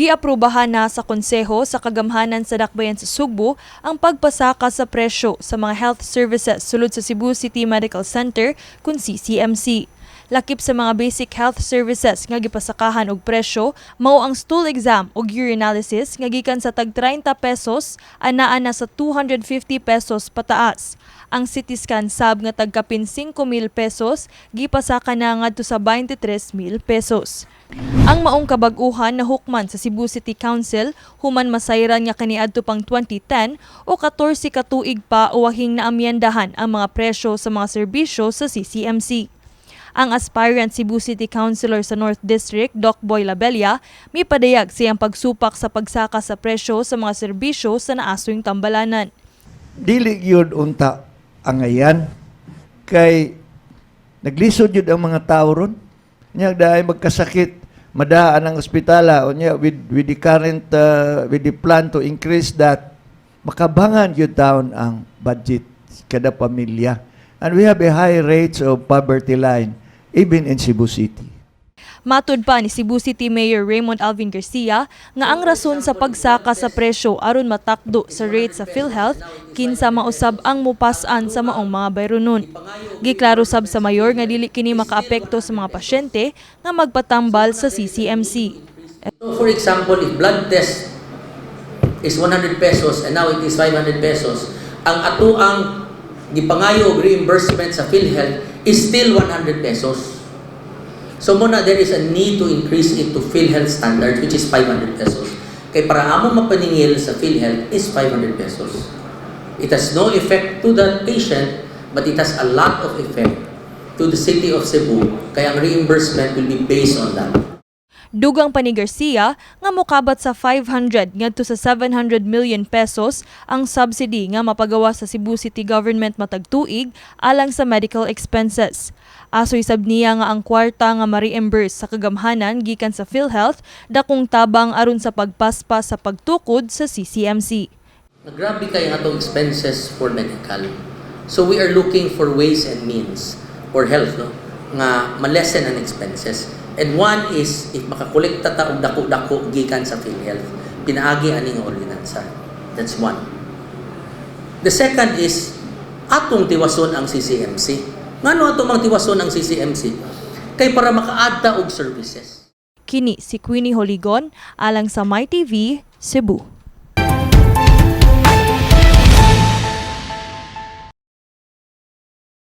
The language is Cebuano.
Giaprubahan na sa Konseho sa Kagamhanan sa Dakbayan sa Sugbo ang pagpasaka sa presyo sa mga health services sulod sa Cebu City Medical Center kun CCMC. Lakip sa mga basic health services nga gipasakahan og presyo mao ang stool exam ug urinalysis nga gikan sa tag 30 pesos anaa na sa 250 pesos pataas. Ang CT scan sab nga tag kapin 5,000 pesos gipasaka na ngadto sa 23,000 pesos. Ang maong kabag-uhan na hukman sa Cebu City Council human masayran nga kaniadto pang 2010 o 14 ka tuig pa uwahing naamyendahan ang mga presyo sa mga serbisyo sa CCMC. Ang aspirant Cebu City Councilor sa North District, Doc Boy Labella, mipadayag siyang pagsupak sa pagsaka sa presyo sa mga serbisyo sa naasoyng tambalanan. Dili gyud unta angayan kay naglisod gyud ang mga tao ron nya dahil magkasakit, madaan ang ospitala. Unya with the current with the plan to increase that, makabangan gyud taon ang budget kada pamilya, and we have a high rates of poverty line even in Cebu City. Matud pa ni Cebu City Mayor Raymond Alvin Garcia nga ang rason sa pagsaka sa presyo aron matakdo sa rate sa PhilHealth, kinsa mausab ang mupas-an sa maong mga bayronon. Giklaro sab sa mayor nga dili kini makaapekto sa mga pasyente nga magpatambal sa CCMC. So for example, if blood test is 100 pesos and now it is 500 pesos, ang atoang gipangayo og reimbursement sa PhilHealth is still 100 pesos. So muna there is a need to increase it to PhilHealth standards, which is 500 pesos. Kay para amo mapaningil sa PhilHealth is 500 pesos. It has no effect to the patient, but it has a lot of effect to the city of Cebu. Kaya ang reimbursement will be based on that. Dugang pa ni Garcia nga mokabat sa 500 ngadto sa 700 million pesos ang subsidy nga mapagawa sa Cebu City Government matag tuig alang sa medical expenses. Asoy sab niya nga ang kwarta nga ma-reimburse sa kagamhanan gikan sa PhilHealth dakong tabang aron sa pagpaspas sa pagtukod sa CCMC. Grabe kay atong expenses for medical. So we are looking for ways and means for health, no, nga ma-lessen ang expenses. And one is if makakolekta ta og dako-dako gikan sa PhilHealth, pinaagi ani nga ordinansa. That's one. The second is atong tiwason ang CCMC. Ngano ato mang tiwason ang CCMC? Kay para maka-add ta og services. Kini si Queenie Holigon alang sa MyTV, Cebu.